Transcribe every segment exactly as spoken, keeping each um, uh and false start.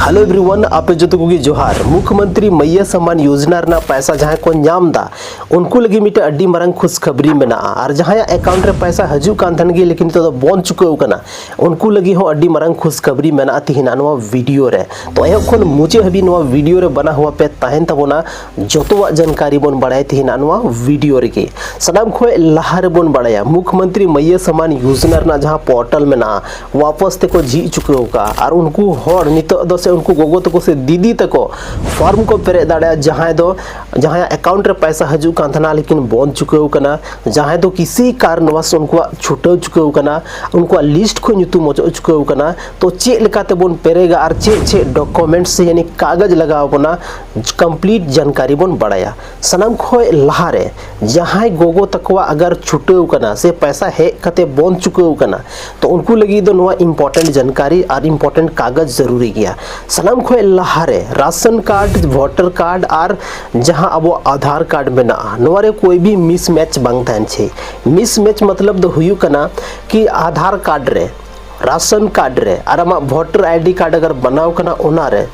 Hello everyone, ᱟᱯᱮ ᱡᱚᱛᱚ ᱠᱚᱜᱮ ᱡᱚᱦᱟᱨ᱾ ᱢᱩᱠᱷᱭᱚᱢᱚᱱᱛᱨᱤ ᱢᱟᱭᱭᱟ ᱥᱟᱢᱟᱱ ᱭᱳᱡᱱᱟ ᱨᱮᱱᱟᱜ ᱯᱟᱭᱥᱟ ᱡᱟᱦᱟᱸᱭ ᱠᱚ ᱧᱟᱢ ᱮᱫᱟ, ᱩᱱᱠᱩ ᱞᱟᱹᱜᱤᱫ ᱢᱤᱫᱴᱮᱱ ᱟᱹᱰᱤ ᱢᱟᱨᱟᱝ ᱠᱷᱩᱥᱠᱷᱟᱵᱽᱨᱤ ᱢᱮᱱᱟᱜᱼᱟ᱾ ᱟᱨ ᱡᱟᱦᱟᱸᱭᱟᱜ ᱮᱠᱟᱣᱩᱱᱴ ᱨᱮ ᱯᱟᱭᱥᱟ ᱦᱤᱡᱩᱜ ᱠᱟᱱ ᱛᱟᱦᱮᱱ ᱜᱮ, ᱞᱮᱠᱤᱱ ᱱᱤᱛᱚᱜ ᱫᱚ ᱵᱚᱱᱫ ᱪᱩᱠᱟᱹᱣ ᱠᱟᱱᱟ, ᱩᱱᱠᱩ ᱞᱟᱹᱜᱤᱫ ᱦᱚᱸ ᱟᱹᱰᱤ ᱢᱟᱨᱟᱝ ᱠᱷᱩᱥᱠᱷᱟᱵᱽᱨᱤ ᱢᱮᱱᱟᱜᱼᱟ ᱛᱤᱦᱤᱧᱟᱜ ᱱᱚᱣᱟ ᱵᱷᱤᱰᱤᱭᱳ ᱨᱮ᱾ ᱛᱚ ᱮᱦᱚᱵ ᱠᱷᱚᱱ ᱢᱩᱪᱟᱹᱫ ᱦᱟᱹᱵᱤᱡ ᱱᱚᱣᱟ ᱵᱷᱤᱰᱤᱭᱳ ᱨᱮ ᱵᱟᱱᱟ ᱦᱩᱭᱟ ᱯᱮ ᱛᱟᱦᱮᱱ ᱛᱟᱵᱚᱱᱟ, ᱡᱚᱛᱚᱣᱟᱜ ᱡᱟᱱᱠᱟᱨᱤ ᱵᱚᱱ ᱵᱟᱲᱟᱭᱟ ᱛᱤᱦᱤᱧᱟᱜ ᱱᱚᱣᱟ ᱵᱷᱤᱰᱤᱭᱳ ᱨᱮᱜᱮ᱾ ᱥᱟᱱᱟᱢ ᱠᱷᱚᱱ ᱞᱟᱦᱟ ᱨᱮᱵᱚᱱ ᱵᱟᱲᱟᱭᱟ, ᱢᱩᱠᱷᱭᱚᱢᱚᱱᱛᱨᱤ ᱢᱟᱭᱭᱟ ᱥᱟᱢᱟᱱ ᱭᱳᱡᱱᱟ ᱨᱮᱱᱟᱜ ᱡᱟᱦᱟᱸ ᱯᱳᱨᱴᱟᱞ ᱢᱮᱱᱟᱜᱼᱟ, ᱣᱟᱯᱚᱥ ᱛᱮᱠᱚ ᱡᱷᱤᱡ ᱪᱩᱠᱟᱹᱣ ᱟᱠᱟᱫᱼᱟ᱾ ᱟᱨ ᱩᱱᱠᱩ ᱦᱚᱲ ᱱᱤᱛᱚᱜ ᱫᱚ ᱥᱮ ᱩᱱᱠᱩ ᱜᱚᱜᱚ ᱛᱟᱠᱚ ᱥᱮ ᱫᱤᱫᱤ ᱛᱟᱠᱚ ᱯᱷᱚᱨᱢ ᱠᱚ ᱯᱮᱨᱮᱡ ᱫᱟᱲᱮᱭᱟᱜᱼᱟ, ᱡᱟᱦᱟᱸᱭ ᱫᱚ, ᱡᱟᱦᱟᱸᱭᱟᱜ ᱮᱠᱟᱣᱩᱱᱴ ᱨᱮ ᱯᱟᱭᱥᱟ ᱦᱤᱡᱩᱜ ᱠᱟᱱ ᱛᱟᱦᱮᱱᱟ, ᱞᱮᱠᱤᱱ ᱵᱚᱱᱫ ᱪᱩᱠᱟᱹᱣ ᱠᱟᱱᱟ, ᱡᱟᱦᱟᱸᱭ ᱫᱚ ᱠᱤᱥᱤ ᱠᱟᱨᱱᱚᱵᱚᱥ ᱩᱱᱠᱩᱣᱟᱜ ᱪᱷᱩᱴᱟᱹᱣ ᱪᱩᱠᱟᱹᱣ ᱠᱟᱱᱟ, ᱩᱱᱠᱩᱣᱟᱜ ᱞᱤᱥᱴ ᱠᱷᱚᱱ ᱧᱩᱛᱩᱢ ᱚᱪᱚᱜ ᱪᱩᱠᱟᱹᱣ ᱠᱟᱱᱟ᱾ ᱛᱚ ᱪᱮᱫ ᱞᱮᱠᱟᱛᱮ ᱵᱚᱱ ᱯᱮᱨᱮᱡᱟ ᱟᱨ ᱪᱮᱫ ᱪᱮᱫ ᱰᱚᱠᱩᱢᱮᱱᱴᱥ ᱥᱮ ᱭᱟᱱᱤ ᱠᱟᱜᱚᱡᱽ ᱞᱟᱜᱟᱣ ᱵᱚᱱᱟ, ᱠᱚᱢᱯᱞᱤᱴ ᱡᱟᱱᱠᱟᱨᱤ ᱵᱚᱱ ᱵᱟᱲᱟᱭᱟ᱾ ᱥᱟᱱᱟᱢ ᱠᱷᱚᱱ ᱞᱟᱦᱟᱨᱮ ᱡᱟᱦᱟᱸᱭ ᱜᱚᱜᱚ ᱛᱟᱠᱚᱣᱟᱜ ᱟᱜᱟᱨ ᱪᱷᱩᱴᱟᱹᱣ ᱠᱟᱱᱟ ᱥᱮ ᱯᱟᱭᱥᱟ ᱦᱮᱡ ᱠᱟᱛᱮ ᱵᱚᱱᱫ ᱪᱩᱠᱟᱹᱣ ᱠᱟᱱᱟ, ᱛᱚ ᱩᱱᱠᱩ ᱞᱟᱹᱜᱤᱫ ᱫᱚ ᱱᱚᱣᱟ ᱤᱢᱯᱚᱨᱴᱮᱱᱴ ᱡᱟᱱᱠᱟᱨᱤ ᱟᱨ ᱤᱢᱯᱚᱨᱴᱮᱱᱴ ᱠᱟᱜᱚᱡᱽ ᱡᱟᱹᱨᱩᱨᱤ ᱜᱮᱭᱟ᱾ ᱥᱟᱱᱟᱢ ᱠᱷᱚᱱ ᱞᱟᱦᱟᱨᱮ ᱨᱟᱥᱚᱱ ᱠᱟᱨᱰ, ᱵᱷᱳᱴᱟᱨ ᱠᱟᱨᱰ ᱟᱨ ᱡᱟᱦᱟᱸ ᱟᱵᱚ ᱟᱫᱷᱟᱨ ᱠᱟᱨᱰ ᱢᱮᱱᱟᱜᱼᱟ, ᱱᱚᱣᱟ ᱨᱮ ᱠᱳᱭ ᱵᱷᱤ ᱢᱤᱥᱢᱮᱪ ᱵᱟᱝ ᱛᱟᱦᱮᱱ ᱪᱟᱹᱦᱤ᱾ ᱢᱤᱥᱢᱮᱪ ᱢᱚᱛᱞᱚᱵ ᱫᱚ ᱦᱩᱭᱩᱜ ᱠᱟᱱᱟ ᱠᱤ ᱟᱫᱷᱟᱨ ᱠᱟᱨᱰ ᱨᱮ, ᱨᱟᱥᱚᱱ ᱠᱟᱨᱰ ᱨᱮ ᱟᱨ ᱟᱢᱟᱜ ᱵᱷᱳᱴᱟᱨ ᱟᱭᱰᱤ ᱠᱟᱨᱰ ᱟᱜᱟᱨ ᱵᱟᱱᱟᱣ ᱠᱟᱱᱟ, ᱚᱱᱟᱨᱮ,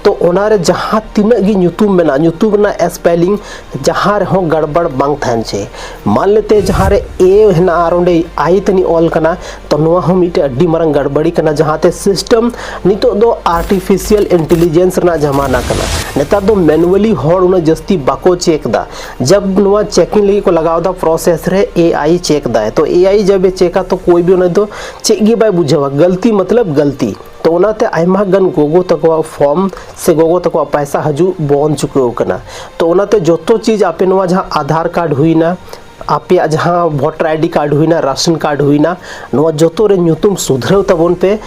ᱛᱚ ᱚᱱᱟᱨᱮ ᱡᱟᱦᱟᱸ ᱛᱤᱱᱟᱹᱜ ᱜᱮ ᱧᱩᱛᱩᱢ ᱢᱮᱱᱟᱜᱼᱟ, ᱧᱩᱛᱩᱢ ᱨᱮᱱᱟᱜ ᱥᱯᱮᱞᱤᱝ ᱡᱟᱦᱟᱸ ᱨᱮᱦᱚᱸ ᱜᱟᱲᱵᱟᱲ ᱵᱟᱝ ᱛᱟᱦᱮᱱ ᱪᱟᱹᱦᱤ᱾ ᱢᱟᱱ ᱞᱮᱛᱮ ᱡᱟᱦᱟᱸ ᱨᱮ ᱮ ᱦᱮᱱᱟᱜᱼᱟ ᱟᱨ ᱚᱸᱰᱮ ᱟᱭ ᱛᱟᱹᱱᱤᱡ ᱚᱞ ᱠᱟᱱᱟ, ᱛᱚ ᱱᱚᱣᱟ ᱦᱚᱸ ᱢᱤᱫᱴᱮᱡ ᱟᱹᱰᱤ ᱢᱟᱨᱟᱝ ᱜᱟᱲᱵᱟᱲᱤ ᱠᱟᱱᱟ, ᱡᱟᱦᱟᱸᱛᱮ ᱥᱤᱥᱴᱮᱢ ᱱᱤᱛᱚᱜ ᱫᱚ ᱟᱨᱴᱤᱯᱷᱤᱥᱤᱭᱟᱞ ᱤᱱᱴᱮᱞᱤᱡᱮᱱᱥ ᱨᱮᱱᱟᱜ ᱡᱟᱢᱟᱱᱟ ᱠᱟᱱᱟ᱾ ᱱᱮᱛᱟᱨ ᱫᱚ ᱢᱮᱱᱩᱣᱟᱞᱤ ᱦᱚᱲ ᱩᱱᱟᱹᱜ ᱡᱟᱹᱥᱛᱤ ᱵᱟᱠᱚ ᱪᱮᱠ ᱫᱟ᱾ ᱡᱟᱵ ᱱᱚᱣᱟ ᱪᱮᱠᱤᱝ ᱞᱟᱹᱜᱤᱫ ᱠᱚ ᱞᱟᱜᱟᱣ ᱮᱫᱟ ᱯᱨᱚᱥᱮᱥ ᱨᱮ, ᱮ ᱟᱭ ᱪᱮᱠ ᱫᱟᱭ᱾ ᱛᱚ ᱮ ᱟᱭ ᱡᱟᱵ ᱮ ᱪᱮᱠᱟ, ᱛᱚ ᱠᱳᱭ ᱵᱷᱤ ᱚᱱᱟ ᱫᱚ ᱪᱮᱫ ᱜᱮ ᱵᱟᱭ ᱵᱩᱡᱷᱟᱹᱣᱟ, ᱜᱟᱞᱛᱤ ᱢᱚᱛᱞᱚᱵ ᱜᱟᱞᱛᱤ᱾ ᱛᱚ ᱚᱱᱟᱛᱮ ᱟᱭᱢᱟ ᱜᱟᱱ ᱜᱚᱜᱚ ᱛᱟᱠᱚᱣᱟᱜ ᱯᱷᱚᱨᱢ ᱥᱮ ᱜᱚᱜᱚ ᱛᱟᱠᱚᱣᱟᱜ ᱯᱟᱭᱥᱟ ᱦᱤᱡᱩᱜ ᱵᱚᱱᱫ ᱪᱩᱠᱟᱹᱣ ᱠᱟᱱᱟ᱾ ᱛᱚ ᱚᱱᱟᱛᱮ ᱡᱚᱛᱚ ᱪᱤᱡᱽ ᱟᱯᱮ ᱱᱚᱣᱟ ᱡᱟᱦᱟᱸ ᱟᱫᱷᱟᱨ ᱠᱟᱨᱰ ᱦᱩᱭᱱᱟ, ᱟᱯᱮᱭᱟᱜ ᱡᱟᱦᱟᱸ ᱵᱷᱳᱴᱟᱨ ᱟᱭᱰᱤ ᱠᱟᱨᱰ ᱦᱩᱭᱱᱟ, ᱨᱟᱥᱚᱱ ᱠᱟᱨᱰ ᱦᱩᱭᱱᱟ, ᱱᱚᱣᱟ ᱡᱚᱛᱚ ᱨᱮ ᱧᱩᱛᱩᱢ ᱥᱩᱫᱷᱨᱟᱹᱣ ᱛᱟᱵᱚᱱ ᱯᱮ᱾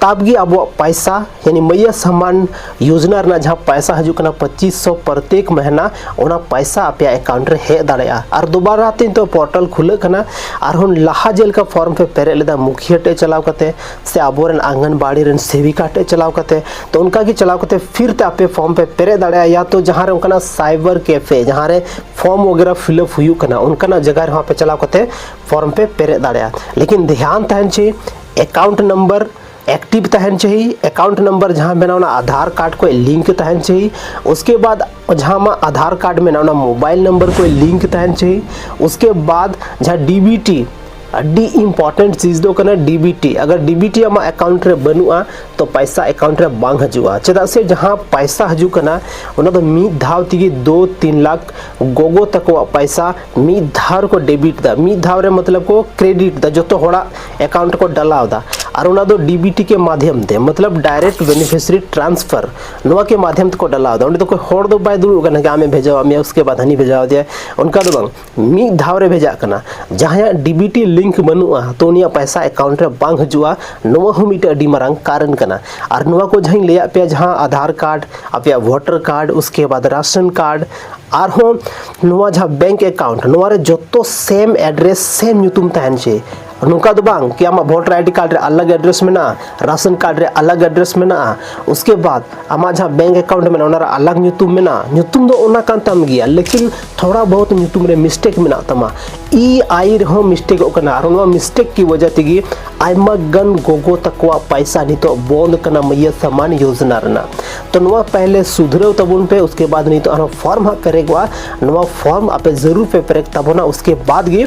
ᱛᱟᱵ ᱜᱮ ᱟᱵᱚᱣᱟᱜ ᱯᱟᱭᱥᱟ, ᱭᱟᱱᱤ ᱢᱟᱭᱭᱟ ᱥᱟᱢᱟᱱ ᱭᱳᱡᱽᱱᱟ ᱨᱮᱱᱟᱜ ᱡᱟᱦᱟᱸ ᱯᱟᱭᱥᱟ ᱦᱤᱡᱩᱜ ᱠᱟᱱᱟ ᱯᱚᱸᱪᱤᱥ ᱥᱚ ᱯᱨᱚᱛᱮᱠ ᱢᱟᱹᱦᱱᱟᱹ, ᱚᱱᱟ ᱯᱟᱭᱥᱟ ᱟᱯᱮᱭᱟᱜ ᱮᱠᱟᱣᱩᱱᱴ ᱨᱮ ᱦᱮᱡ ᱫᱟᱲᱮᱭᱟᱜᱼᱟ᱾ ᱟᱨ ᱫᱚᱵᱟᱨᱟ ᱛᱮ ᱱᱤᱛᱚᱜ ᱯᱳᱨᱴᱟᱞ ᱠᱷᱩᱞᱟᱹᱜ ᱠᱟᱱᱟ, ᱟᱨᱦᱚᱸ ᱞᱟᱦᱟ ᱡᱮᱞᱮᱠᱟ ᱯᱷᱚᱨᱢ ᱯᱮ ᱯᱮᱨᱮᱡ ᱞᱮᱫᱟ ᱢᱩᱠᱷᱤᱭᱟᱹ ᱴᱷᱮᱡ ᱪᱟᱞᱟᱣ ᱠᱟᱛᱮ ᱥᱮ ᱟᱵᱚᱨᱮᱱ ᱟᱝᱜᱟᱱᱵᱟᱲᱤ ᱨᱮᱱ ᱥᱮᱵᱤᱠᱟ ᱴᱷᱮᱡ ᱪᱟᱞᱟᱣ ᱠᱟᱛᱮ, ᱛᱚ ᱚᱱᱠᱟ ᱜᱮ ᱪᱟᱞᱟᱣ ᱠᱟᱛᱮ ᱯᱷᱤᱨ ᱛᱮ ᱟᱯᱮ ᱯᱷᱚᱨᱢ ᱯᱮ ᱯᱮᱨᱮᱡ ᱫᱟᱲᱮᱭᱟᱜᱼᱟ, ᱭᱟ ᱛᱚ ᱡᱟᱦᱟᱸ ᱨᱮ ᱚᱱᱠᱟᱱᱟᱜ ᱥᱟᱭᱵᱟᱨ ᱠᱮᱯᱷᱮ, ᱡᱟᱦᱟᱸ ᱨᱮ ᱯᱷᱚᱨᱢ ᱣᱟᱜᱮᱨᱟ ᱯᱷᱤᱞᱟᱯ ᱦᱩᱭᱩᱜ ᱠᱟᱱᱟ, ᱚᱱᱠᱟᱱᱟᱜ ᱡᱟᱭᱜᱟ ᱨᱮᱦᱚᱸ ᱟᱯᱮ ᱪᱟᱞᱟᱣ ᱠᱟᱛᱮ ᱯᱷᱚᱨᱢ ᱯᱮ ᱯᱮᱨᱮᱡ ᱫᱟᱲᱮᱭᱟᱜᱼᱟ᱾ ᱞᱮᱠᱤᱱ ᱫᱷᱮᱭᱟᱱ ᱛᱟᱦᱮᱱ ᱪᱟᱹᱦᱤ, ᱮᱠᱟᱣᱩᱱᱴ ᱱᱟᱢᱵᱟᱨ एक्टिव ᱛᱟᱦᱮᱱ ᱪᱟᱹᱦᱤ, ᱮᱠᱟᱣᱩᱱᱴ ᱱᱟᱢᱵᱟᱨ ᱡᱟᱦᱟᱸ ᱢᱮᱱᱟᱜᱼᱟ ᱚᱱᱟ ᱟᱫᱷᱟᱨ ᱠᱟᱨᱰ ᱠᱚ ᱞᱤᱝᱠ ᱛᱟᱦᱮᱱ ᱪᱟᱹᱦᱤ, ᱩᱥᱠᱮ ᱵᱟᱫ ᱡᱟᱦᱟᱸ ᱟᱢᱟᱜ ᱟᱫᱷᱟᱨ ᱠᱟᱨᱰ ᱢᱮᱱᱟᱜᱼᱟ ᱚᱱᱟ ᱢᱳᱵᱟᱭᱤᱞ ᱱᱟᱢᱵᱟᱨ ᱠᱚ ᱞᱤᱝᱠ ᱛᱟᱦᱮᱱ ᱪᱟᱹᱦᱤ, ᱩᱥᱠᱮ ᱵᱟᱫ ᱡᱟᱦᱟᱸ ᱰᱤᱵᱤᱴᱤ, ᱟᱹᱰᱤ ᱤᱢᱯᱚᱨᱴᱮᱱᱴ ᱪᱤᱡᱽ ᱫᱚ ᱠᱟᱱᱟ ᱰᱤᱵᱤᱴᱤ᱾ ᱟᱜᱟᱨ ᱰᱤᱵᱤᱴᱤ ᱟᱢᱟᱜ ᱮᱠᱟᱣᱩᱱᱴ ᱨᱮ ᱵᱟᱹᱱᱩᱜᱼᱟ ᱛᱚ ᱯᱟᱭᱥᱟ ᱮᱠᱟᱣᱩᱱᱴ ᱨᱮ ᱵᱟᱝ ᱦᱤᱡᱩᱜᱼᱟ, ᱪᱮᱫᱟᱜ ᱥᱮ ᱡᱟᱦᱟᱸ ᱯᱟᱭᱥᱟ ᱦᱤᱡᱩᱜ ᱠᱟᱱᱟ ᱚᱱᱟ ᱫᱚ ᱢᱤᱫ ᱫᱷᱟᱣ ᱛᱮᱜᱮ ᱫᱩ ᱛᱤᱱ ᱞᱟᱠᱷ ᱜᱚᱜᱚ ᱛᱟᱠᱚᱣᱟᱜ ᱯᱟᱭᱥᱟ ᱢᱤᱫ ᱫᱷᱟᱣ ᱨᱮᱠᱚ ᱰᱮᱵᱤᱴ ᱫᱟ, ᱢᱤᱫ ᱫᱷᱟᱣ ᱨᱮ ᱢᱚᱛᱞᱚᱵ ᱠᱚ ᱠᱨᱮᱰᱤᱴ ᱫᱟ, ᱡᱚᱛᱚ ᱦᱚᱲᱟᱜ ᱮᱠᱟᱣᱩᱱᱴ ᱨᱮᱠᱚ ᱰᱟᱞᱟᱣ ᱫᱟ᱾ ᱟᱨ ᱚᱱᱟ ᱫᱚ ᱰᱤᱵᱤᱴᱤ ᱠᱮ ᱢᱟᱫᱷᱭᱚᱢ ᱛᱮ, ᱢᱚᱛᱞᱚᱵ ᱰᱟᱭᱨᱮᱠᱴ ᱵᱮᱱᱤᱯᱷᱤᱥᱤᱭᱟᱨᱤ ᱴᱨᱟᱱᱥᱯᱷᱟᱨ, ᱱᱚᱣᱟ ᱠᱮ ᱢᱟᱫᱷᱭᱚᱢ ᱛᱮᱠᱚ ᱰᱟᱞᱟᱣ ᱫᱟ᱾ ᱚᱸᱰᱮ ᱫᱚ ᱚᱠᱚᱭ ᱦᱚᱲ ᱫᱚ ᱵᱟᱭ ᱫᱩᱲᱩᱵ ᱠᱟᱱᱟ ᱡᱮ ᱟᱢᱮ ᱵᱷᱮᱡᱟᱣᱟᱫ ᱢᱮᱭᱟ ᱩᱥᱠᱮ ᱵᱟᱫ ᱦᱟᱹᱱᱤ ᱵᱷᱮᱡᱟᱣᱟᱫᱮᱭᱟ, ᱚᱱᱠᱟ ᱫᱚ ᱵᱟᱝ᱾ ᱢᱤᱫ ᱫᱷᱟᱣ ᱨᱮ ᱵᱷᱮᱡᱟᱜ ᱠᱟᱱᱟ᱾ ᱡᱟᱦᱟᱸᱭᱟᱜ ᱰᱤᱵᱤᱴᱤ ᱞᱤᱝᱠ ᱵᱟᱹᱱᱩᱜᱼᱟ ᱛᱚ ᱩᱱᱤᱭᱟᱜ ᱯᱟᱭᱥᱟ ᱮᱠᱟᱣᱩᱱᱴ ᱨᱮ ᱵᱟᱝ ᱦᱤᱡᱩᱜᱼᱟ᱾ ᱱᱚᱣᱟ ᱦᱚᱸ ᱢᱤᱫᱴᱮᱱ ᱟᱹᱰᱤ ᱢᱟᱨᱟᱝ ᱠᱟᱨᱚᱱ ᱠᱟᱱᱟ᱾ ᱟᱨ ᱱᱚᱣᱟ ᱠᱚ ᱡᱟᱦᱟᱸᱧ ᱞᱟᱹᱭᱟᱫ ᱯᱮᱭᱟ, ᱡᱟᱦᱟᱸ ᱟᱫᱷᱟᱨ ᱠᱟᱨᱰ, ᱟᱯᱮᱭᱟᱜ ᱵᱷᱳᱴᱟᱨ ᱠᱟᱨᱰ, ᱩᱥᱠᱮ ᱵᱟᱫ ᱨᱟᱥᱚᱱ ᱠᱟᱨᱰ, ᱟᱨᱦᱚᱸ ᱱᱚᱣᱟ ᱡᱟᱦᱟᱸ ᱵᱮᱝᱠ ᱮᱠᱟᱣᱩᱱᱴ, ᱱᱚᱣᱟ ᱨᱮ ᱡᱚᱛᱚ ᱥᱮᱢ ᱮᱰᱨᱮᱥ, ᱥᱮᱢ ᱧᱩᱛᱩᱢ ᱛᱟᱦᱮᱱ ᱪᱟᱹᱦᱤ᱾ ᱱᱚᱝᱠᱟ ᱫᱚ ᱵᱟᱝ ᱠᱤ ᱟᱢᱟᱜ ᱵᱷᱳᱴᱟᱨ ᱟᱭᱰᱤ ᱠᱟᱨᱰ ᱨᱮ ᱟᱞᱟᱜᱽ ᱮᱰᱨᱮᱥ ᱢᱮᱱᱟᱜᱼᱟ, ᱨᱟᱥᱚᱱ ᱠᱟᱨᱰ ᱨᱮ ᱟᱞᱟᱜᱽ ᱮᱰᱨᱮᱥ ᱢᱮᱱᱟᱜᱼᱟ, ᱩᱥᱠᱮ ᱵᱟᱫ ᱟᱢᱟᱜ ᱡᱟᱦᱟᱸ ᱵᱮᱝᱠ ᱮᱠᱟᱣᱩᱱᱴ ᱢᱮᱱᱟᱜᱼᱟ ᱚᱱᱟ ᱨᱮ ᱟᱞᱟᱜᱽ ᱧᱩᱛᱩᱢ ᱢᱮᱱᱟᱜᱼᱟ᱾ ᱧᱩᱛᱩᱢ ᱫᱚ ᱚᱱᱟ ᱠᱟᱱ ᱛᱟᱢ ᱜᱮᱭᱟ, ᱞᱮᱠᱤᱱ ᱛᱷᱚᱲᱟ ᱵᱚᱦᱩᱛ ᱧᱩᱛᱩᱢ ᱨᱮ ᱢᱤᱥᱴᱮᱠ ᱢᱮᱱᱟᱜ ᱛᱟᱢᱟ᱾ ᱤ ᱟᱭ ᱨᱮᱦᱚᱸ ᱢᱤᱥᱴᱮᱠᱚᱜ ᱠᱟᱱᱟ, ᱟᱨ ᱱᱚᱣᱟ ᱢᱤᱥᱴᱮᱠ ᱠᱤ ᱣᱟᱡᱟ ᱛᱮᱜᱮ ᱟᱭᱢᱟ ᱜᱟᱱ ᱜᱚᱜᱚ ᱛᱟᱠᱚᱣᱟᱜ ᱯᱟᱭᱥᱟ ᱱᱤᱛᱚᱜ ᱵᱚᱱᱫ ᱠᱟᱱᱟ ᱢᱟᱹᱭᱭᱟ ᱥᱟᱢᱟᱱ ᱭᱳᱡᱽᱱᱟ ᱨᱮᱱᱟᱜ᱾ ᱛᱚ ᱱᱚᱣᱟ ᱯᱮᱦᱞᱮ ᱥᱩᱫᱷᱨᱟᱹᱣ ᱛᱟᱵᱚᱱ ᱯᱮ, ᱩᱥᱠᱮ ᱵᱟᱫ ᱱᱤᱛᱚᱜ ᱟᱨᱦᱚᱸ ᱯᱷᱚᱨᱢ ᱦᱟᱸᱜ ᱯᱮᱨᱮᱡᱚᱜᱼᱟ᱾ ᱱᱚᱣᱟ ᱯᱷᱚᱨᱢ ᱟᱯᱮ ᱡᱟᱹᱨᱩᱲ ᱯᱮ ᱯᱮᱨᱮᱡ ᱛᱟᱵᱚᱱᱟ, ᱩᱥᱠᱮ ᱵᱟᱫ ᱜᱮ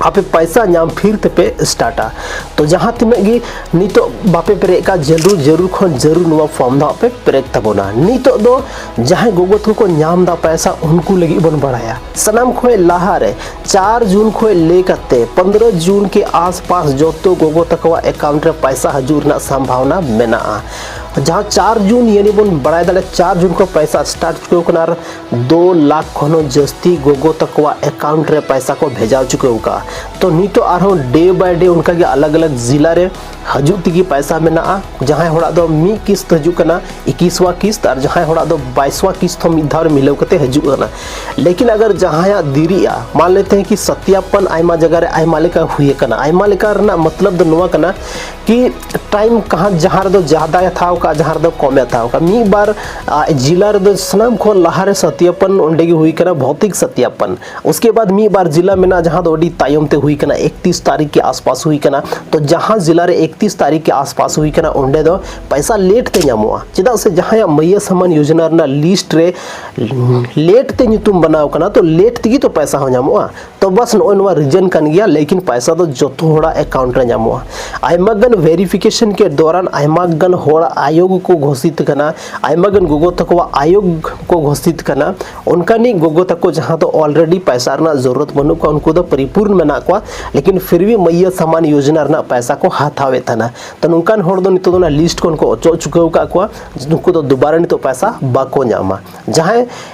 ᱟᱯᱮ ᱯᱟᱭᱥᱟ ᱧᱟᱢ ᱯᱷᱤᱨ ᱛᱮᱯᱮ ᱥᱴᱟᱨᱴᱟ᱾ ᱛᱚ ᱡᱟᱦᱟᱸ ᱛᱤᱱᱟᱹᱜ ᱜᱮ ᱱᱤᱛᱚᱜ ᱵᱟᱯᱮ ᱯᱮᱨᱮᱡ ᱠᱟᱜ, ᱡᱟᱹᱨᱩᱲ ᱡᱟᱹᱨᱩᱲ ᱠᱷᱚᱱ ᱡᱟᱹᱨᱩᱲ ᱱᱚᱣᱟ ᱯᱷᱚᱨᱢ ᱫᱚ ᱦᱟᱸᱜ ᱯᱮ ᱯᱮᱨᱮᱡ ᱛᱟᱵᱚᱱᱟ᱾ ᱱᱤᱛᱚᱜ ᱫᱚ ᱡᱟᱦᱟᱸᱭ ᱜᱚᱜᱚ ᱛᱟᱠᱚ ᱠᱚ ᱧᱟᱢ ᱮᱫᱟ ᱯᱟᱭᱥᱟ, ᱩᱱᱠᱩ ᱞᱟᱹᱜᱤᱫ ᱵᱚᱱ ᱵᱟᱲᱟᱭᱟ᱾ ᱥᱟᱱᱟᱢ ᱠᱷᱚᱱ ᱞᱟᱦᱟ ᱨᱮ ᱪᱟᱨ ᱡᱩᱱ ᱠᱷᱚᱱ ᱞᱟᱹᱭ ᱠᱟᱛᱮ ᱯᱚᱱᱫᱽᱨᱚ ᱡᱩᱱ ᱠᱮ ᱟᱥᱯᱟᱥ ᱡᱚᱛᱚ ᱜᱚᱜᱚ ᱛᱟᱠᱚᱣᱟᱜ ᱮᱠᱟᱣᱩᱱᱴ ᱨᱮ ᱯᱟᱭᱥᱟ ᱦᱤᱡᱩᱜ ᱨᱮᱱᱟᱜ ᱥᱚᱢᱵᱷᱟᱵᱚᱱᱟ ᱢᱮᱱᱟᱜᱼᱟ᱾ ᱡᱟᱦᱟᱸ ᱪᱟᱨ ᱡᱩᱱ, ᱭᱟᱱᱤ ᱵᱚᱱ ᱵᱟᱲᱟᱭ ᱫᱟᱲᱮᱭᱟᱜᱼᱟ ᱪᱟᱨ ᱡᱩᱱ ᱠᱷᱚᱱ ᱯᱟᱭᱥᱟ ᱥᱴᱟᱨᱴ ᱪᱩᱠᱟᱹᱣ ᱠᱟᱱᱟ ᱟᱨ ᱫᱩ ᱞᱟᱠᱷ ᱠᱷᱚᱱ ᱦᱚᱸ ᱡᱟᱹᱥᱛᱤ ᱜᱚᱜᱚ ᱛᱟᱠᱚᱣᱟᱜ ᱮᱠᱟᱣᱩᱱᱴ ᱨᱮ ᱯᱟᱭᱥᱟ ᱠᱚ ᱵᱷᱮᱡᱟ ᱪᱩᱠᱟᱹᱣ ᱠᱟᱜᱼᱟ᱾ ᱛᱚ ᱱᱤᱛᱚᱜ ᱟᱨᱦᱚᱸ ᱰᱮ ᱵᱟᱭ ᱰᱮ ᱚᱱᱠᱟᱜᱮ ᱟᱞᱟᱜᱽ ᱟᱞᱟᱜᱽ ᱡᱤᱞᱟ ᱨᱮ ᱦᱤᱡᱩᱜ ᱛᱮᱜᱮ ᱯᱟᱭᱥᱟ ᱢᱮᱱᱟᱜᱼᱟ᱾ ᱡᱟᱦᱟᱸᱭ ᱦᱚᱲᱟᱜ ᱫᱚ ᱢᱤᱫ ᱠᱤᱥᱛ ᱦᱤᱡᱩᱜ ᱠᱟᱱᱟ, ᱤᱠᱤᱥᱣᱟ ᱠᱤᱥᱛ, ᱟᱨ ᱡᱟᱦᱟᱸᱭ ᱦᱚᱲᱟᱜ ᱫᱚ ᱵᱟᱭᱤᱥᱣᱟ ᱠᱤᱥᱛ ᱦᱚᱸ ᱢᱤᱫ ᱫᱷᱟᱣ ᱨᱮ ᱢᱤᱞᱟᱹᱣ ᱠᱟᱛᱮ ᱦᱤᱡᱩᱜ ᱠᱟᱱᱟ᱾ ᱞᱮᱠᱤᱱ ᱟᱜᱟᱨ ᱡᱟᱦᱟᱸᱭᱟᱜ ᱫᱮᱨᱤᱜᱼᱟ, ᱢᱟᱱ ᱞᱮᱛᱮ ᱦᱮᱸ ᱠᱤ ᱥᱟᱛᱭᱟᱯᱚᱱ ᱟᱭᱢᱟ ᱡᱟᱭᱜᱟ ᱨᱮ ᱟᱭᱢᱟ ᱞᱮᱠᱟ ᱦᱩᱭ ᱟᱠᱟᱱᱟ᱾ ᱟᱭᱢᱟ ᱞᱮᱠᱟ ᱨᱮᱱᱟᱜ ᱢᱚᱛᱞᱚᱵ ᱫᱚ ᱱᱚᱣᱟ ᱠᱟᱱᱟ ᱠᱤ ᱴᱟᱭᱤᱢ ᱠᱟᱦᱟᱸ ᱡᱟᱦᱟᱸ ᱨᱮᱫᱚ ᱡᱟᱫᱟ ᱦᱟᱛᱟᱣ ᱠᱟᱜᱼᱟ, ᱡᱟᱦᱟᱸ ᱨᱮᱫᱚ ᱠᱚᱢᱮ ᱦᱟᱛᱟᱣ ᱠᱟᱜᱼᱟ᱾ ᱢᱤᱫ ᱵᱟᱨ ᱟ, ᱡᱤᱞᱟ ᱨᱮᱫᱚ ᱥᱟᱱᱟᱢ ᱠᱷᱚᱱ ᱞᱟᱦᱟᱨᱮ ᱥᱟᱛᱭᱟᱯᱚᱱ ᱚᱸᱰᱮ ᱜᱮ ᱦᱩᱭ ᱠᱟᱱᱟ, ᱵᱷᱚᱣᱛᱤᱠ ᱥᱟᱛᱭᱟᱯᱚᱱ᱾ ᱩᱥᱠᱮ ᱵᱟᱫ ᱢᱤᱫ ᱵᱟᱨ ᱡᱤᱞᱟ ᱢᱮᱱᱟᱜᱼᱟ, ᱡᱟᱦᱟᱸ ᱫᱚ ᱟᱹᱰᱤ ᱛᱟᱭᱚᱢ ᱛᱮ ᱦᱩᱭ ᱠᱟᱱᱟ, ᱮᱠᱛᱤᱥ ᱛᱟᱹᱨᱤᱠᱷ ᱠᱮ ᱟᱥᱯᱟᱥ ᱦᱩᱭ ᱠᱟᱱᱟ᱾ ᱛᱚ ᱡᱟᱦᱟᱸ ᱡᱤᱞᱟ ᱨᱮ ᱮᱠᱛᱤᱥ ᱛᱟᱹᱨᱤᱠᱷ ᱠᱮ ᱟᱥᱯᱟᱥ ᱦᱩᱭ ᱠᱟᱱᱟ, ᱚᱸᱰᱮ ᱫᱚ ᱯᱚᱭᱥᱟ ᱞᱮᱴ ᱛᱮ ᱧᱟᱢᱚᱜᱼᱟ᱾ ᱪᱮᱫᱟᱜ ᱥᱮ ᱡᱟᱦᱟᱸᱭᱟᱜ ᱢᱟᱹᱭᱭᱟᱹ ᱥᱟᱢᱟᱱ ᱭᱳᱡᱚᱱᱟ ᱨᱮᱱᱟᱜ ᱞᱤᱥᱴ ᱨᱮ ᱞᱮᱴ ᱛᱮ ᱧᱩᱛᱩᱢ ᱵᱮᱱᱟᱣ ᱠᱟᱱᱟ, ᱛᱚ ᱞᱮᱴ ᱛᱮᱜᱮ ᱛᱚ ᱯᱚᱭᱥᱟ ᱦᱚᱸ ᱧᱟᱢᱚᱜᱼᱟ᱾ ᱛᱚ ᱵᱟᱥ ᱱᱚᱜᱼᱚᱭ ᱱᱚᱣᱟ ᱨᱤᱡᱮᱱ ᱠᱟᱱ ᱜᱮᱭᱟ, ᱞᱮᱠᱤᱱ ᱯᱚᱭᱥᱟ ᱫᱚ ᱡᱚᱛᱚ ᱦᱚᱲᱟᱜ ᱮᱠᱟᱣᱩᱱᱴ ᱨᱮ ᱧᱟᱢᱚᱜᱼᱟ᱾ ᱟᱭᱢᱟ ᱜᱟᱱ ᱵᱷᱮᱨᱤᱯᱷᱤᱠᱮᱥᱚᱱ ᱠᱮ ᱫᱚᱨᱟᱱ ᱟᱭᱢᱟ ᱜᱟᱱ ᱦᱚᱲ ᱟᱭᱳᱜᱽ ᱠᱚ ᱜᱷᱳᱥᱤᱛ ᱠᱟᱱᱟ, ᱟᱭᱢᱟ ᱜᱟᱱ ᱜᱚᱜᱚ ᱛᱟᱠᱚᱣᱟᱜ ᱟᱭᱳᱜᱽ ᱠᱚ ᱜᱷᱳᱥᱤᱛ ᱠᱟᱱᱟ᱾ ᱚᱱᱠᱟᱱᱤᱡ ᱜᱚᱜᱚ ᱛᱟᱠᱚ ᱡᱟᱦᱟᱸ ᱫᱚ ᱚᱞᱨᱮᱰᱤ ᱯᱚᱭᱥᱟ ᱨᱮᱱᱟᱜ ᱡᱚᱨᱩᱨᱟᱛ ᱵᱟᱹᱱᱩᱜ ᱠᱚᱣᱟ, ᱩᱱᱠᱩ ᱫᱚ ᱯᱚᱨᱤᱯᱩᱨᱱ ᱢᱮᱱᱟᱜ ᱠᱚᱣᱟ, ᱞᱮᱠᱤᱱ ᱯᱷᱤᱨ ᱵᱷᱤ ᱢᱟᱹᱭᱭᱟᱹ ᱥᱟᱢᱟᱱ ᱭᱳᱡᱚᱱᱟ ᱨᱮᱱᱟᱜ ᱯᱚᱭᱥᱟ ᱠᱚ ᱦᱟᱛᱟᱣᱮᱫ ᱛᱟᱦᱮᱱᱟ᱾ ᱛᱚ ᱱᱚᱝᱠᱟᱱ ᱦᱚᱲ ᱫᱚ ᱱᱤᱛᱚᱜ ᱫᱚ ᱚᱱᱟ ᱞᱤᱥᱴ ᱠᱷᱚᱱ ᱠᱚ ᱚᱪᱚᱜ ᱪᱩᱠᱟᱹᱣ ᱟᱠᱟᱫ ᱠᱚᱣᱟ, ᱱᱩᱠᱩ ᱫᱚ ᱫᱩᱵᱟᱨᱟ ᱱᱤᱛᱚᱜ ᱯᱚᱭᱥᱟ ᱵᱟᱠᱚ ᱧᱟᱢᱟ᱾ ᱡᱟᱦᱟᱸᱭ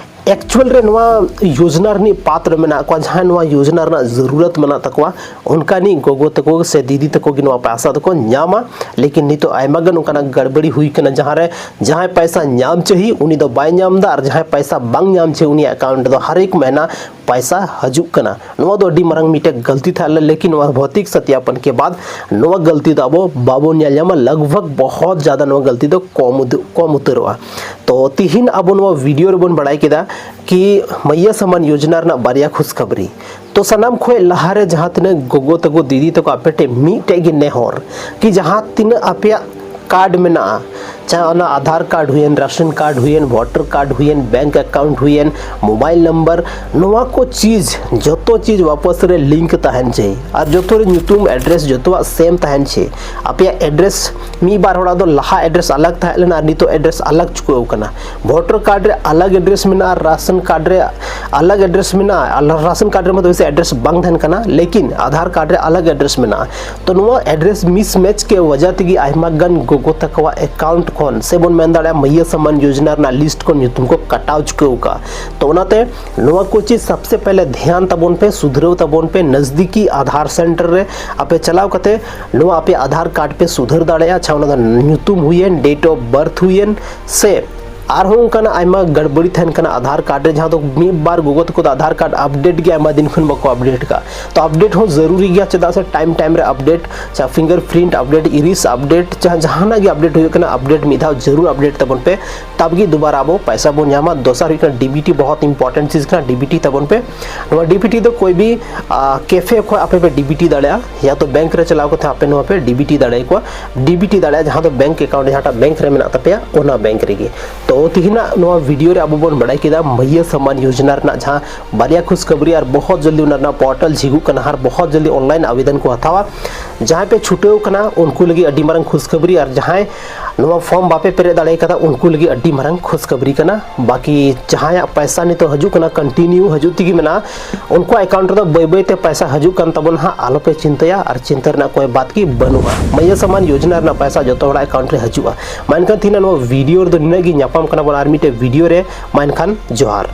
ᱮᱠᱪᱩᱭᱟᱞ ᱨᱮ ᱱᱚᱣᱟ ᱭᱳᱡᱚᱱᱟ ᱨᱤᱱᱤᱡ ᱯᱟᱛᱨ ᱢᱮᱱᱟᱜ ᱠᱚᱣᱟ, ᱡᱟᱦᱟᱸᱭ ᱱᱚᱣᱟ ᱭᱳᱡᱚᱱᱟ ᱨᱮᱱᱟᱜ ᱡᱟᱹᱨᱩᱨᱟᱛ ᱢᱮᱱᱟᱜ ᱛᱟᱠᱚᱣᱟ, ᱚᱱᱠᱟᱱᱤᱡ ᱜᱚᱜᱚ ᱛᱟᱠᱚ ᱥᱮ ᱫᱤᱫᱤ ᱛᱟᱠᱚ ᱜᱮ ᱱᱚᱣᱟ ᱯᱚᱭᱥᱟ ᱫᱚᱠᱚ ᱧᱟᱢᱟ᱾ ᱞᱮᱠᱤᱱ ᱱᱤᱛᱚᱜ ᱟᱭᱢᱟ ᱜᱟᱱ ᱚᱱᱠᱟᱱᱟᱜ ᱜᱟᱲᱵᱟᱲᱤ ᱦᱩᱭ ᱠᱟᱱᱟ, ᱡᱟᱦᱟᱸ ᱨᱮ ᱡᱟᱦᱟᱸᱭ ᱯᱚᱭᱥᱟ ᱧᱟᱢ ᱪᱟᱹᱦᱤ ᱩᱱᱤ ᱫᱚ ᱵᱟᱭ ᱧᱟᱢ ᱮᱫᱟ, ᱟᱨ ᱡᱟᱦᱟᱸᱭ ᱯᱚᱭᱥᱟ ᱵᱟᱝ ᱧᱟᱢ ᱪᱟᱹᱦᱤ ᱩᱱᱤᱭᱟᱜ ᱮᱠᱟᱣᱩᱱᱴ ᱨᱮᱫᱚ ᱦᱟᱨ ᱮᱠ ᱢᱟᱹᱦᱱᱟᱹ ᱯᱚᱭᱥᱟ ᱦᱤᱡᱩᱜ ᱠᱟᱱᱟ᱾ ᱱᱚᱣᱟ ᱫᱚ ᱟᱹᱰᱤ ᱢᱟᱨᱟᱝ ᱢᱤᱫᱴᱮᱡ ᱜᱟᱹᱞᱛᱤ ᱛᱟᱦᱮᱸ ᱞᱮᱱᱟ, ᱞᱮᱠᱤᱱ ᱱᱚᱣᱟ ᱵᱷᱚᱣᱛᱤᱠ ᱥᱟᱛᱭᱟᱯᱚᱱ ᱠᱮ ᱵᱟᱫ ᱱᱚᱣᱟ ᱜᱟᱹᱞᱛᱤ ᱫᱚ ᱟᱵᱚ ᱵᱟᱵᱚᱱ ᱧᱮᱞ ᱧᱟᱢᱟ, ᱞᱟᱜᱽᱵᱷᱟᱜᱽ ᱵᱚᱦᱚᱛ ᱡᱟᱫᱟ ᱱᱚᱣᱟ ᱜᱟᱹᱞᱛᱤ ᱫᱚ ᱠᱚᱢ ᱩᱫ-, ᱠᱚᱢ ᱩᱛᱟᱹᱨᱚᱜᱼᱟ᱾ ᱛᱚ ᱛᱤᱦᱤᱧ ᱟᱵᱚ ᱱᱚᱣᱟ ᱵᱷᱤᱰᱤᱭᱳ ᱨᱮᱵᱚᱱ ᱵᱟᱲᱟᱭ ᱠᱮᱫᱟ ᱠᱤ ᱢᱟᱹᱭᱭᱟᱹ ᱥᱟᱢᱟᱱ ᱭᱳᱡᱚᱱᱟ ᱨᱮᱱᱟᱜ ᱵᱟᱨᱭᱟ ᱠᱷᱩᱥᱠᱷᱟᱵᱽᱨᱤ᱾ ᱛᱚ ᱥᱟᱱᱟᱢ ᱠᱷᱚᱱ ᱞᱟᱦᱟᱨᱮ ᱡᱟᱦᱟᱸ ᱛᱤᱱᱟᱹᱜ ᱜᱚᱜᱚ ᱛᱟᱠᱚ, ᱫᱤᱫᱤ ᱛᱟᱠᱚ, ᱟᱯᱮ ᱴᱷᱮᱱ ᱢᱤᱫᱴᱮᱡ ᱜᱮ ᱱᱮᱦᱚᱨ ᱠᱤ ᱡᱟᱦᱟᱸ ᱛᱤᱱᱟᱹᱜ ᱟᱯᱮᱭᱟᱜ ᱠᱟᱨᱰ ᱢᱮᱱᱟᱜᱼᱟ, ᱪᱟᱦᱮ ᱚᱱᱟ ᱟᱫᱷᱟᱨ ᱠᱟᱨᱰ ᱦᱩᱭᱮᱱ, ᱨᱟᱥᱚᱱ ᱠᱟᱨᱰ ᱦᱩᱭᱮᱱ, ᱵᱷᱳᱴᱟᱨ ᱠᱟᱨᱰ ᱦᱩᱭᱮᱱ, ᱵᱮᱝᱠ ᱮᱠᱟᱣᱩᱱᱴ ᱦᱩᱭᱮᱱ, ᱢᱳᱵᱟᱭᱤᱞ ᱱᱟᱢᱵᱟᱨ, ᱱᱚᱣᱟ ᱠᱚ ᱪᱤᱡᱽ, ᱡᱚᱛᱚ ᱪᱤᱡᱽ ᱣᱟᱯᱚᱥ ᱨᱮ ᱞᱤᱝᱠ ᱛᱟᱦᱮᱱ ᱪᱟᱹᱦᱤ᱾ ᱟᱨ ᱡᱚᱛᱚ ᱨᱮ ᱧᱩᱛᱩᱢ, ᱮᱰᱨᱮᱥ ᱡᱚᱛᱚᱣᱟᱜ ᱥᱮᱢ ᱛᱟᱦᱮᱱ ᱪᱟᱹᱦᱤ᱾ ᱟᱯᱮᱭᱟᱜ ᱮᱰᱨᱮᱥ, ᱢᱤᱫ ᱵᱟᱨ ᱦᱚᱲᱟᱜ ᱫᱚ ᱞᱟᱦᱟ ᱮᱰᱨᱮᱥ ᱟᱞᱟᱜᱽ ᱛᱟᱦᱮᱸ ᱞᱮᱱᱟ ᱟᱨ ᱱᱤᱛᱚᱜ ᱮᱰᱨᱮᱥ ᱟᱞᱟᱜᱽ ᱪᱩᱠᱟᱹᱣ ᱠᱟᱱᱟ᱾ ᱵᱷᱳᱴᱟᱨ ᱠᱟᱨᱰ ᱨᱮ ᱟᱞᱟᱜᱽ ᱮᱰᱨᱮᱥ ᱢᱮᱱᱟᱜᱼᱟ, ᱨᱟᱥᱚᱱ ᱠᱟᱨᱰ ᱨᱮ ᱟᱞᱟᱜᱽ ᱮᱰᱨᱮᱥ ᱢᱮᱱᱟᱜᱼᱟ, ᱟᱨ ᱨᱟᱥᱚᱱ ᱠᱟᱨᱰ ᱨᱮ ᱢᱚᱛᱞᱚᱵ ᱮᱰᱨᱮᱥ ᱵᱟᱝ ᱛᱟᱦᱮᱱ ᱠᱟᱱᱟ, ᱞᱮᱠᱤᱱ ᱟᱫᱷᱟᱨ ᱠᱟᱨᱰ ᱨᱮ ᱟᱞᱟᱜᱽ ᱮᱰᱨᱮᱥ ᱢᱮᱱᱟᱜᱼᱟ᱾ ᱛᱚ ᱱᱚᱣᱟ ᱮᱰᱨᱮᱥ ᱢᱤᱥᱢᱮᱪ ᱠᱮ ᱣᱟᱡᱟ ᱛᱮᱜᱮ ᱟᱭᱢᱟ ᱜᱟᱱ ᱜᱚᱜᱚ ᱛᱟᱠᱚᱣᱟᱜ ᱮᱠᱟᱣᱩᱱᱴ ᱠᱷᱚᱱ ᱥᱮ ᱵᱚᱱ ᱢᱮᱱ ᱫᱟᱲᱮᱭᱟᱜᱼᱟ ᱢᱟᱹᱭᱭᱟᱹ ᱥᱟᱢᱟᱱ ᱭᱳᱡᱚᱱᱟ ᱨᱮᱱᱟᱜ ᱞᱤᱥᱴ ᱠᱷᱚᱱ ᱧᱩᱛᱩᱢ ᱠᱚ ᱠᱟᱴᱟᱣ ᱪᱩᱠᱟᱹᱣ ᱠᱟᱜᱼᱟ᱾ ᱛᱚ ᱚᱱᱟᱛᱮ ᱱᱚᱣᱟ ᱠᱚ ᱪᱤᱡᱽ ᱥᱟᱵᱥᱮ ᱯᱮᱦᱞᱮ ᱫᱷᱮᱭᱟᱱ ᱛᱟᱵᱚᱱ ᱯᱮ, ᱥᱩᱫᱷᱨᱟᱹᱣ ᱛᱟᱵᱚᱱ ᱯᱮ᱾ ᱱᱟᱡᱽᱫᱤᱠᱤ ᱟᱫᱷᱟᱨ ᱥᱮᱱᱴᱟᱨ ᱨᱮ ᱟᱯᱮ ᱪᱟᱞᱟᱣ ᱠᱟᱛᱮ ᱱᱚᱣᱟ ᱟᱯᱮ ᱟᱫᱷᱟᱨ ᱠᱟᱨᱰ ᱯᱮ ᱥᱩᱫᱷᱟᱹᱨ ᱫᱟᱲᱮᱭᱟᱜᱼᱟ᱾ ᱟᱪᱪᱷᱟ, ᱚᱱᱟ ᱫᱚ ᱧᱩᱛᱩᱢ ᱦᱩᱭᱮᱱ, ᱰᱮᱴ ᱚᱯᱷ ᱵᱟᱨᱛᱷ ᱦᱩᱭᱮᱱ, ᱥᱮ ᱟᱨᱦᱚᱸ ᱚᱱᱠᱟᱱᱟᱜ ᱟᱭᱢᱟ ᱜᱟᱲᱵᱟᱲᱤ ᱛᱟᱦᱮᱱ ᱠᱟᱱᱟ ᱟᱫᱷᱟᱨ ᱠᱟᱨᱰ ᱨᱮ, ᱡᱟᱦᱟᱸ ᱫᱚ ᱢᱤᱫ ᱵᱟᱨ ᱜᱚᱜᱚ ᱛᱟᱠᱚ ᱫᱚ ᱟᱫᱷᱟᱨ ᱠᱟᱨᱰ ᱟᱯᱰᱮᱴ ᱜᱮ ᱟᱭᱢᱟ ᱫᱤᱱ ᱠᱷᱚᱱ ᱵᱟᱠᱚ ᱟᱯᱰᱮᱴ ᱠᱟᱜ᱾ ᱛᱚ ᱟᱯᱰᱮᱴ ᱦᱚᱸ ᱡᱟᱹᱨᱩᱨᱤ ᱜᱮᱭᱟ, ᱪᱮᱫᱟᱜ ᱥᱮ ᱴᱟᱭᱤᱢ ᱴᱟᱭᱤᱢ ᱨᱮ ᱟᱯᱰᱮᱴ, ᱪᱟᱦᱮ ᱯᱷᱤᱝᱜᱟᱨ ᱯᱨᱤᱱᱴ ᱟᱯᱰᱮᱴ, ᱤᱨᱤᱥ ᱟᱯᱰᱮᱴ, ᱪᱟᱦᱮ ᱡᱟᱦᱟᱱᱟᱜ ᱜᱮ ᱟᱯᱰᱮᱴ ᱦᱩᱭᱩᱜ ᱠᱟᱱᱟ, ᱟᱯᱰᱮᱴ ᱢᱤᱫ ᱫᱷᱟᱣ ᱡᱟᱹᱨᱩᱨ ᱟᱯᱰᱮᱴ ᱛᱟᱵᱚᱱ ᱯᱮ, ᱛᱟᱵ ᱜᱮ ᱫᱩᱵᱟᱨᱟ ᱟᱵᱚ ᱯᱚᱭᱥᱟ ᱵᱚᱱ ᱧᱟᱢᱟ᱾ ᱫᱚᱥᱟᱨ ᱦᱩᱭᱩᱜ ᱠᱟᱱᱟ ᱰᱤᱵᱤᱴᱤ, ᱵᱚᱦᱚᱛ ᱤᱢᱯᱚᱨᱴᱮᱱᱴ ᱪᱤᱡᱽ ᱠᱟᱱᱟ, ᱰᱤᱵᱤᱴᱤ ᱛᱟᱵᱚᱱ ᱯᱮ᱾ ᱱᱚᱣᱟ ᱰᱤᱵᱤᱴᱤ ᱫᱚ ᱠᱚᱭ ᱵᱤ ᱠᱮᱯᱷᱮ ᱠᱷᱚᱱ ᱟᱯᱮ ᱯᱮ ᱰᱤᱵᱤᱴᱤ ᱫᱟᱲᱮᱭᱟᱜᱼᱟ, ᱭᱟ ᱛᱚ ᱵᱮᱝᱠ ᱨᱮ ᱪᱟᱞᱟᱣ ᱠᱟᱛᱮ ᱟᱯᱮ ᱱᱚᱣᱟ ᱯᱮ ᱰᱤᱵᱤᱴᱤ ᱫᱟᱲᱮᱭᱟᱠᱚᱣᱟ᱾ ᱰᱤᱵᱤᱴᱤ ᱫᱟᱲᱮᱭᱟᱜᱼᱟ ᱡᱟᱦᱟᱸ ᱫᱚ ᱵᱮᱝᱠ ᱮᱠᱟᱣᱩᱱᱴ ᱡᱟᱦᱟᱸᱴᱟᱜ ᱵᱮᱝᱠ ᱨᱮ ᱢᱮᱱᱟᱜ ᱛᱟᱯᱮᱭᱟ, ᱚᱱᱟ ᱵᱮᱝᱠ ᱨᱮᱜᱮ᱾ ᱛᱚ ᱛᱤᱦᱤᱧᱟᱜ ᱱᱚᱣᱟ ᱵᱷᱤᱰᱤᱭᱳ ᱨᱮ ᱟᱵᱚ ᱵᱚᱱ ᱵᱟᱲᱟᱭ ᱠᱮᱫᱟ ᱢᱟᱹᱭᱭᱟᱹ ᱥᱚᱢᱢᱟᱱ ᱭᱳᱡᱚᱱᱟ ᱨᱮᱱᱟᱜ ᱡᱟᱦᱟᱸ ᱵᱟᱨᱭᱟ ᱠᱷᱩᱥᱠᱷᱚᱵᱚᱨᱤ, ᱟᱨ ᱵᱚᱦᱚᱛ ᱡᱚᱞᱫᱤ ᱚᱱᱟ ᱨᱮᱱᱟᱜ ᱯᱳᱨᱴᱟᱞ ᱡᱷᱤᱡᱩᱜ ᱠᱟᱱᱟ ᱟᱨ ᱵᱚᱦᱚᱛ ᱡᱚᱞᱫᱤ ᱚᱱᱞᱟᱭᱤᱱ ᱟᱵᱮᱫᱚᱱ ᱠᱚ ᱦᱟᱛᱟᱣᱟ᱾ ᱡᱟᱦᱟᱸᱭ ᱯᱮ ᱪᱷᱩᱴᱟᱹᱣ ᱠᱟᱱᱟ ᱩᱱᱠᱩ ᱞᱟᱹᱜᱤᱫ ᱟᱹᱰᱤ ᱢᱟᱨᱟᱝ ᱠᱷᱩᱥᱠᱷᱚᱵᱚᱨᱤ, ᱟᱨ ᱡᱟᱦᱟᱸᱭ ᱱᱚᱣᱟ ᱯᱷᱚᱨᱢ ᱵᱟᱯᱮ ᱯᱮᱨᱮᱡ ᱫᱟᱲᱮ ᱠᱟᱫᱟ ᱩᱱᱠᱩ ᱞᱟᱹᱜᱤᱫ ᱟᱹᱰᱤ ᱢᱟᱨᱟᱝ ᱠᱷᱩᱥᱠᱷᱚᱵᱚᱨᱤ ᱠᱟᱱᱟ᱾ ᱵᱟᱠᱤ ᱡᱟᱦᱟᱸᱭᱟᱜ ᱯᱚᱭᱥᱟ ᱱᱤᱛᱚᱜ ᱦᱤᱡᱩᱜ ᱠᱟᱱᱟ, ᱠᱚᱱᱴᱤᱱᱤᱭᱩ ᱦᱤᱡᱩᱜ ᱛᱮᱜᱮ ᱢᱮᱱᱟᱜᱼᱟ, ᱩᱱᱠᱩᱣᱟᱜ ᱮᱠᱟᱣᱩᱱᱴ ᱨᱮᱫᱚ ᱵᱟᱹᱭ ᱵᱟᱹᱭ ᱛᱮ ᱯᱚᱭᱥᱟ ᱦᱤᱡᱩᱜ ᱠᱟᱱ ᱛᱟᱵᱚᱱᱟ ᱦᱟᱸᱜ, ᱟᱞᱚᱯᱮ ᱪᱤᱱᱛᱟᱹᱭᱟ ᱟᱨ ᱪᱤᱱᱛᱟᱹ ᱨᱮᱱᱟᱜ ᱠᱚᱭ ᱵᱟᱛ ᱜᱮ ᱵᱟᱹᱱᱩᱜᱼᱟ᱾ ᱢᱟᱹᱭᱭᱟᱹ ᱥᱚᱢᱢᱟᱱ ᱭᱳᱡᱚᱱᱟ ᱨᱮᱱᱟᱜ ᱯᱚᱭᱥᱟ ᱡᱚᱛᱚ ᱦᱚᱲᱟᱜ ᱮᱠᱟᱣᱩᱱᱴ ᱨᱮ ᱦᱤᱡᱩᱜᱼᱟ᱾ ᱢᱟ ᱮᱱᱠᱷᱟᱱ ᱛᱤᱦᱤᱧᱟᱜ ᱱᱚᱣᱟ ᱵᱷᱤᱰᱤᱭᱳ ᱨᱮᱫᱚ ᱱᱤᱱᱟᱹᱜ ᱜᱮ, ᱧᱟᱯᱟᱢ ᱠᱟᱱᱟ ᱵᱚᱱ ᱟᱨ ᱢᱤᱫᱴᱮᱡ ᱵᱷᱤᱰᱤᱭᱳ ᱨᱮ᱾ ᱢᱟ ᱮᱱᱠᱷᱟᱱ ᱡᱚᱦᱟᱨ᱾